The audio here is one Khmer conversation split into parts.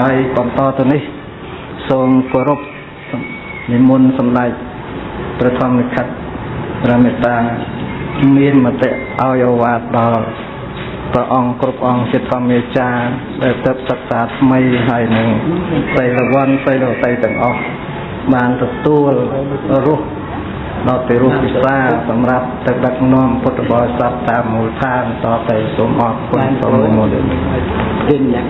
ហើយបន្តទៅនេះសូមគោរពនិមន្តសម្ដេចព្រះធម្មនិខិតព្រះមេត្តាមានមតិឲ្យឱវាទដល់ព្រះអង្គគ្រប់អង្គជាធម្មាចារ្យដែលទៅសិក្សាថ្មីហើយនឹងសីលវ័នសីលវតីទាំងអស់បានទទួលរសដល់ពីរសពិសាសម្រាប់ទៅដឹកនាំពុទ្ធបរិស័ទតាមមូលដ្ឋានតទៅសូមអរគុណសូមនិមន្ត ទិនយ៉ាង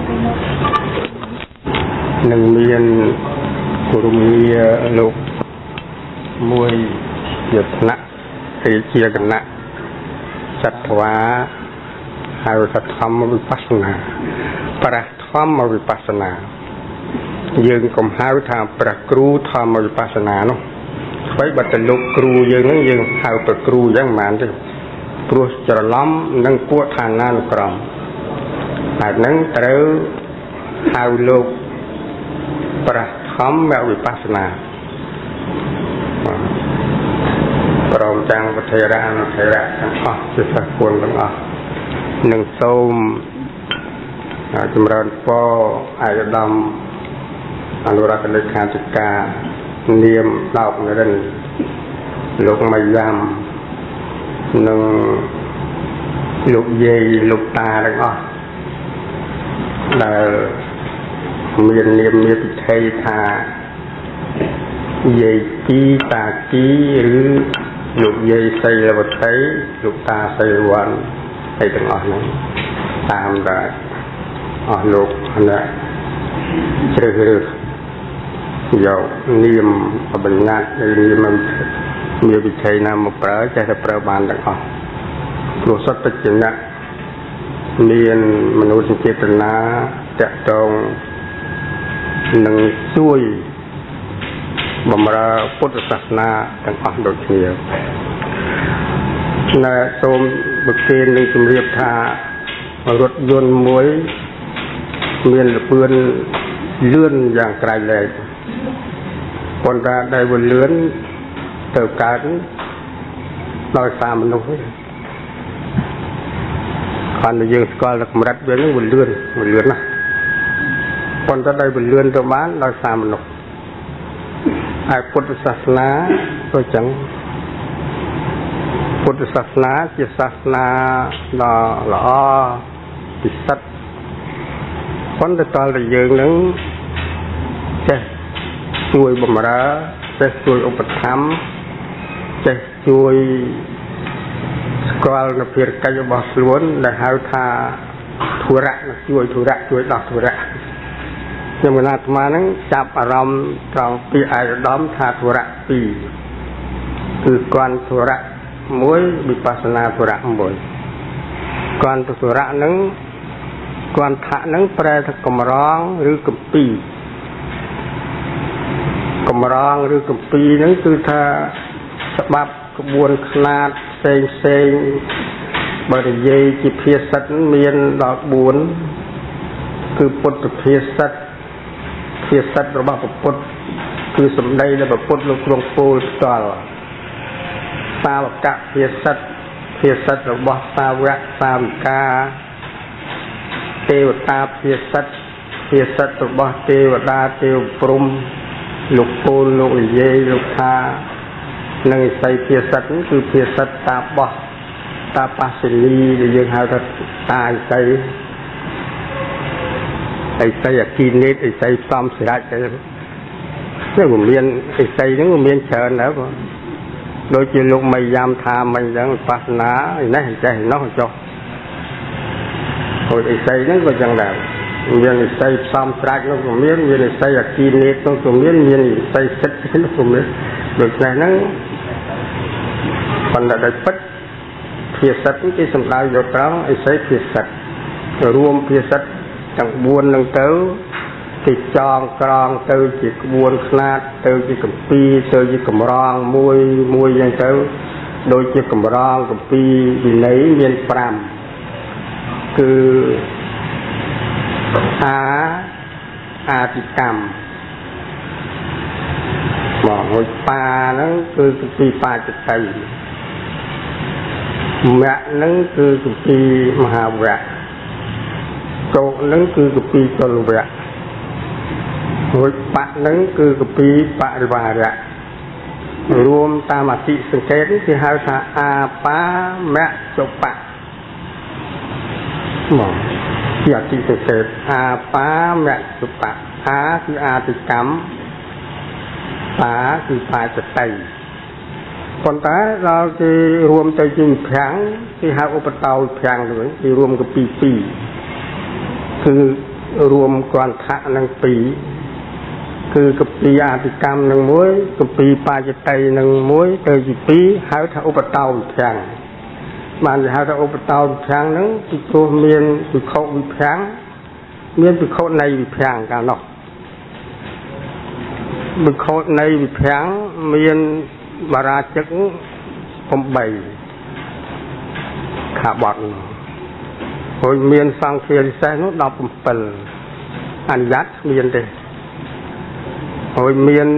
នឹងមានគរុងារលោកមួយជាថ្នាក់ជាគណៈចត្វាហៅថាធម្មវិបស្សនាព្រះធម្មវិបស្សនាយើងកុំហៅថាព្រះគ្រូធម្មវិបស្សនានោះអ្វីបើទៅលោកគ្រូយើងនឹងយើងហៅព្រះគ្រូអញ្ចឹងមិនបានទេព្រោះច្រឡំនឹងពួកឋានានុក្រមហើយនឹងត្រូវហៅលោកព្រះធម្មវិបស្សនាព្រមទាំងពធរៈអនុធរៈទាំងអស់ជាសិស្សគុណទាំងអស់នឹងសូមចម្រើនពរឯកឧត្តមអនុរដ្ឋលេខាធិការនាមដោកនរិនលោកមយ៉ាំនិងលោកយាយលោកតាទាំងអស់ដែលមាននាមមានពិធីថាយាយគីតាគីឬលោកយាយសីលវតីលោកតាសីលវ័នហើយទាំងអស់ហ្នឹងតាមដែលអស់លោកអ្នកជ្រើសរើសយកនាមបញ្ញត្តិឬនាមមានវិធីណាមកប្រើចេះតែប្រើបានទាំងអស់ព្រោះសុទ្ធតែជាអ្នកមានមនោសញ្ចេតនាតកតងនឹងជួយបំរើពុទ្ធសាសនាទាំងអស់ដូចគ្នាណែសូមប្រគេននឹងជម្រាបថារថយន្តមួយមានល្បឿនលឿនយ៉ាងក្រៃលែងប៉ុន្តែដែលវាលឿនទៅកើតដោយសារមនុស្សហ្នឹងគ្រាន់តែយើងស្គាល់តែកម្រិតវានឹងវាលឿនវាលឿនណាស់ប៉ុន្តែដែលវាលឿនទៅបានដោយសារមនុស្សហើយពុទ្ធសាសនាក៏ចឹងពុទ្ធសាសនាជាសាសនាដ៏ល្អពិសិដ្ឋប៉ុន្តែតើយើងនឹងចេះជួយបំរើចេះជួយឧបត្ថម្ភចេះជួយស្គាល់នៅភារកិច្ចរបស់ខ្លួនដែលហៅថាធុរៈជួយធុរៈជួយដោះធុរៈខ្ញុំកណាអាត្មាហ្នឹងចាប់អារម្មណ៍ត្រង់ពីឯកឧត្តមថាធុរៈពីរគឺគន្ធធុរៈមួយវិបស្សនាធុរៈមួយគន្ធធុរៈហ្នឹងគន្ធៈហ្នឹងប្រែថាកម្រងឬកម្ពីកម្រងឬកម្ពីហ្នឹងគឺថាច្បាប់ក្បួនខ្នាតផ្សេងផ្សេងបើនិយាយជាភាសិតមានដល់4គឺពុទ្ធភាសិតភាសិតរបស់ពុទ្ធគឺសម្ដីដែលពុទ្ធលោកទ្រង់ពោលផ្ទាល់សាវកភាសិតភាសិតរបស់សាវកសាវិកាទេវតាភាសិតភាសិតរបស់ទេវតាទេវព្រំលោកពោលលោកនិយាយលោកថានិងឥសីភាសិតគឺភាសិតតាបោះតាបាសិលីដែលយើងហៅថាតាឥសីឥសីអគីនេតឥសីផ្សំស្រេចនេះវាមានឥសីហ្នឹងវាមានច្រើនដែរបងដូចជាលោកមយ៉ាំថាមិញអញ្ចឹងវិបស្សនានេះចេះនោះចុះហើយឥសីហ្នឹងក៏ចឹងដែរមានឥសីផ្សំស្រេចនោះក៏មានមានឥសីអគីនេតនោះក៏មានមានឥសីសិទ្ធនោះក៏មានដូច្នេះហ្នឹងប៉ុន្តែដោយពិតភាសិតគេសំដៅយកត្រង់ឥសីភាសិតរួមភាសិតទាំង4នឹងទៅគេចងក្រងទៅជាក្បួនខ្នាតទៅជាកម្ពីទៅជាកម្រងមួយមួយយ៉ាងទៅដូចជាកម្រងកម្ពីវិន័យមាន5គឺអាទិកម្មមករួចបាហ្នឹងគឺកម្ពីបាចតីមគ្គហ្នឹងគឺកម្ពីមហាវរៈកោហ្នឹងគឺកម្ពីកុលវៈ រួចបៈហ្នឹងគឺកពីបរិវារៈរួមតាមអតិសង្កេតគេហៅថាអាបាមចុបៈមកជាអតិសង្កេតអាបាមចុបៈអាគឺអាទិកម្មបាគឺបាចតីប៉ុន្តែដល់គេរួមទៅជាវិភាំងគេហៅឧបតោវិភាំងទៅវិញគេរួមកពីពីរគឺរួមគន្ធៈនឹងពីរគឺកពីអាទិកម្មនឹងមួយកពីបាចតីនឹងមួយទៅជាពីរហៅថាឧបតោវិភាំងបានគេហៅថាឧបតោវិភាំងហ្នឹងពីព្រោះមានវិខុវិភាំងមានវិខុនៃវិភាំងកាលនោះវិខុនៃវិភាំងមានបារាជិក8ខាបត់ហើយមានសង្ឃារិសេសនោះ17អនុញ្ញាតគ្មានទេហើយមាន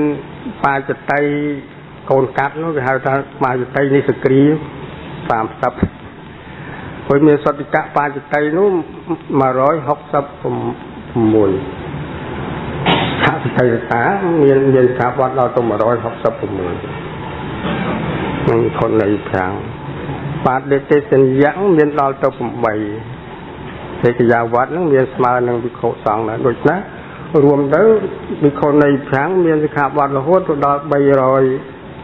បាចតីកូនកាត់នោះគេហៅថាបាចតីនិសគ្រា30ហើយមានសតិកៈបាចតីនោះ166ខតិតីតាមានការបត់ដល់ទៅ166នឹងខុននៃប្រាំងបាទដេទេសញ្ញៈមានដល់ទៅ8សេកយាវត្តនឹងមានស្មើនឹងវិខុសង្ឃដែរដូច្នេះរួមទៅវិខុនៃប្រាំងមានសិក្ខាបទរហូតទៅដល់300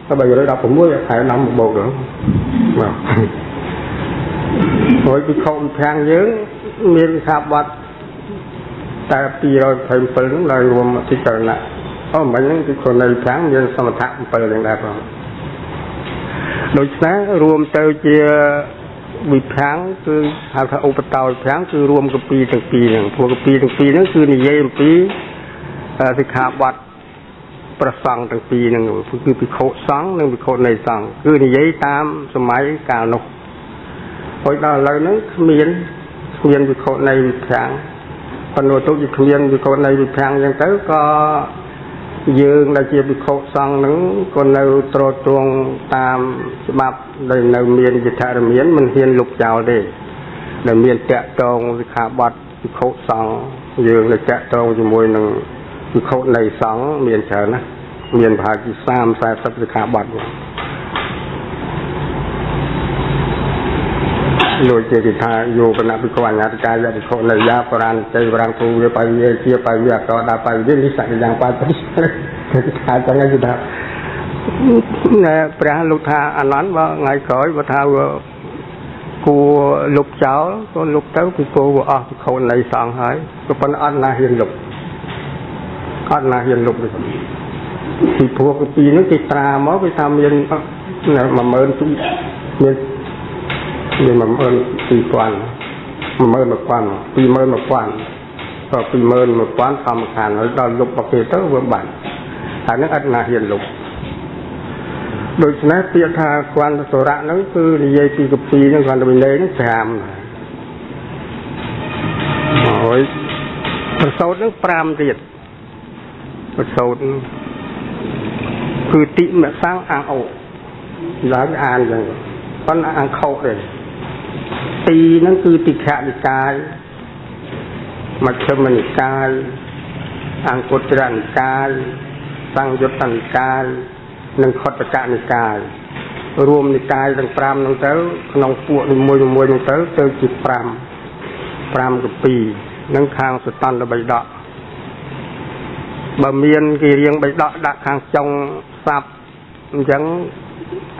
316ខែ10បូកទៅបាទហើយវិខុប្រាំងយើងមានសិក្ខាបទតែ227ហ្នឹងដល់រួមអធិករណៈអូមិញហ្នឹងវិខុនៃប្រាំងមានសមថៈ7យ៉ាងដែរបងដូច្នេះរួមទៅជាវិភាំងគឺហៅថាឧបតោវិភាំងគឺរួមកពីទាំងពីរហ្នឹងព្រោះកពីទាំងពីរហ្នឹងគឺនិយាយអំពីសិក្ខាបទប្រសង្ឃទាំងពីរហ្នឹងគឺភិក្ខុសង្ឃនិងភិក្ខុនៃសង្ឃគឺនិយាយតាមសម័យកាលនោះហើយដល់ឥឡូវហ្នឹងគ្មានភិក្ខុនៃវិភាំងប៉ុន្តែទោះជាគ្មានភិក្ខុនៃវិភាំងអញ្ចឹងទៅក៏យើងដែលជាភិក្ខុសង្ឃហ្នឹងក៏នៅទ្រទ្រង់តាមច្បាប់ដែលនៅមានយថារមានមិនហ៊ានលុបចោលទេដែលមានតាក់ទងសិក្ខាបទភិក្ខុសង្ឃយើងដែលតាក់ទងជាមួយនឹងភិក្ខុនៃសង្ឃមានច្រើនណាស់មានប្រហែលជា30 40សិក្ខាបទដូចជាគេថាយោបណភិក្ខុអញ្ញាតកាយភិក្ខុនៃយាបរានចៃបរាំងគូវាបៃវាជាបៃវាអកដាបៃវានេះសកិយ៉ាងបាយគេថាចឹងឯងគេថាណែព្រះលោកថាអានន្ទបើថ្ងៃក្រោយបើថាវាគួរលុបចោលក៏លុបទៅពីព្រោះវាអស់ភិក្ខុនៃសង្ឃហើយក៏ប៉ុន្តែអត់ណាហ៊ានលុបអត់ណាហ៊ានលុបទេពីព្រោះពីនោះគេត្រាមកគេថាមាន10000មាន12000 11000 21000ក៏21000សំខាន់ហើយដល់លុបមកគេទៅវាបាត់ហើយនឹងអត់ណាហ៊ានលុបដូច្នេះពាក្យថាគន្ធសុរៈហ្នឹងគឺនិយាយពីកពីហ្នឹងគន្ធវិន័យហ្នឹង5ហើយប្រសូតហ្នឹង5ទៀតប្រសូតគឺតិមសង្ឃអង្គអូឡើងអានចឹងប៉ុន្តែអង្គខុសទេទីហ្នឹងគឺតិខនិកាយមជ្ឈិមនិកាយអង្គុត្តរនិកាយសង្យុត្តនិកាយនិងខុទ្ទកនិកាយរួមនិកាយទាំង5ហ្នឹងទៅក្នុងពួកនីមួយៗហ្នឹងទៅទៅជា5 5កពីនឹងខាងសតន្តបិដកបើមានគេរៀងបិដកដាក់ខាងចុងស័ព្ទអញ្ចឹង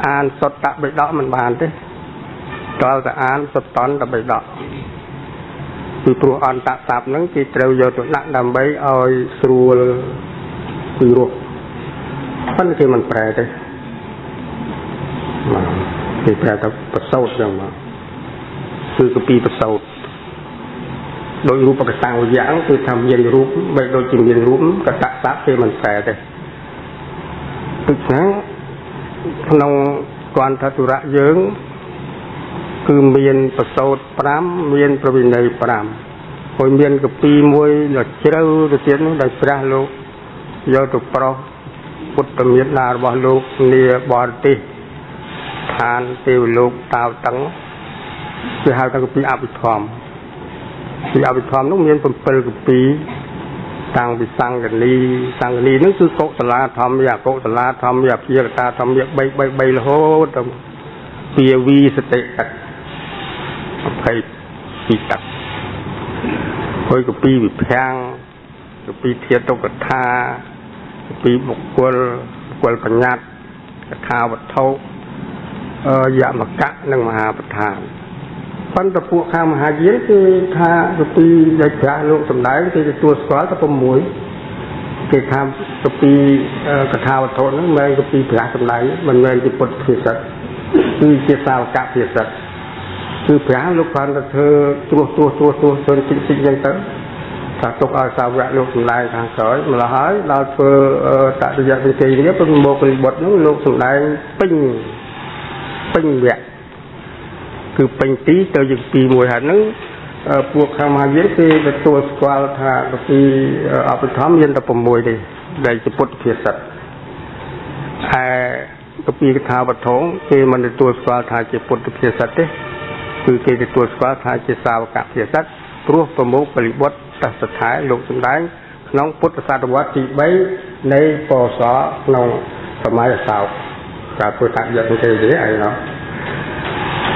អានសុត្តបិដកមិនបានទេដល់តែអានសតន្តបិដកពីព្រោះអន្តស័ព្ទហ្នឹងគេត្រូវយកទៅដាក់ដើម្បីឲ្យស្រួលពីរោះប៉ុន្តែគេមិនប្រែទេបាទគេប្រែទៅប្រសូតចឹងមកគឺកពីប្រសូតដោយរូបកតាំងវយ៉ាងគឺថាមានរូបបីដូចជាមានរូបកតស័ព្ទគេមិនប្រែទេដូច្នេះក្នុងគន្ធទុរៈយើងគឺមានប្រសូត5មានប្រវិន័យ5ហើយមានកពីមួយដ៏ជ្រៅទៅទៀតនោះដោយព្រះលោកយកទៅប្រោសពុទ្ធមេត្តារបស់លោកនាបរទេសឋានទេវលោកតាវតឹងគេហៅថាកពីអភិធម្មពីអភិធម្មនោះមាន7កពី តាំងពីសង្កនីសង្កនីហ្នឹងគឺកុសលាធម្មយាកុសលាធម្មយាព្យាកតាធម្មយា3 3 3រហូតទៅពាវីសតិក22ទឹកហើយកពីវិភាំងកពីធាតុកថាកពីបុគ្គលបុគ្គលបញ្ញត្តិកថាវត្ថុយមកៈនិងមហាប្រធានប៉ុន្តែពួកខាងមហាយានគឺថាកពីដែលព្រះលោកសម្ដែងគេទទួលស្គាល់តែ6គេថាកពីកថាវត្ថុហ្នឹងមិនមែនកពីព្រះសម្ដែងមិនមែនជាពុទ្ធភាសិតគឺជាសាវកភាសិតគឺព្រះលោកគ្រាន់តែធ្វើត្រួសត្រួសត្រួសត្រួសធ្វើតិចតិចអញ្ចឹងទៅថាទុកឲ្យសាវកលោកសម្ដែងខាងក្រោយម្ល៉េះហើយដល់ធ្វើតតិយវិធីនេះពុទ្ធមោគលបុត្រហ្នឹងលោកសម្ដែងពេញពេញវគ្គគឺពេញទីទៅជាទីមួយហើយហ្នឹងពួកខាងមហាយានគេទទួលស្គាល់ថាពីអភិធម្មមានតែ6ទេដែលជាពុទ្ធភាសិតឯកពីកថាវត្ថុគេមិនទទួលស្គាល់ថាជាពុទ្ធភាសិតទេគឺគេទទួលស្គាល់ថាជាសាវកភាសិតព្រោះប្រមុខបរិបុត្រតសថែលោកសម្ដែងក្នុងពុទ្ធសតវត្សទី3នៃពសក្នុងសម័យអសោកការធ្វើតយៈទេទេឯណោះ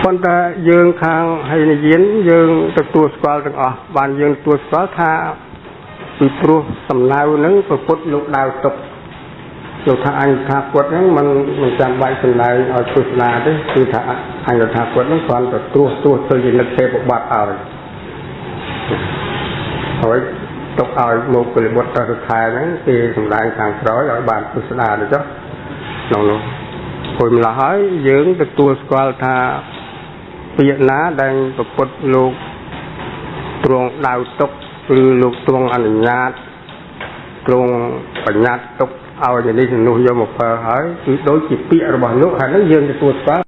ប៉ុន្តែយើងខាងហិនយានយើងទទួលស្គាល់ទាំងអស់បានយើងទទួលស្គាល់ថាពីព្រោះសំណៅហ្នឹងព្រះពុទ្ធលោកដៅទុកលោកថាអញថាគាត់ហ្នឹងមិនចាំបាច់សម្ដែងឲ្យទស្សនាទេគឺថាអញថាគាត់ហ្នឹងគ្រាន់តែត្រួសត្រួសធ្វើជានឹកទេពបត្តិឲ្យហើយទុកឲ្យមកពលបុត្រតថែហ្នឹងគេសម្ដែងខាងក្រោយឲ្យបានទស្សនាទៅចុះក្នុងនោះព្រោះម្ល៉េះហើយយើងទទួលស្គាល់ថាពាក្យណាដែលព្រះពុទ្ធលោកទ្រង់ដៅទុកឬលោកទ្រង់អនុញ្ញាតទ្រង់បញ្ញត្តិទុកឲ្យនេះនោះយកមកប្រើហើយគឺដូចជាពាក្យរបស់លោកហើយនឹងយើងទទួលស្គាល់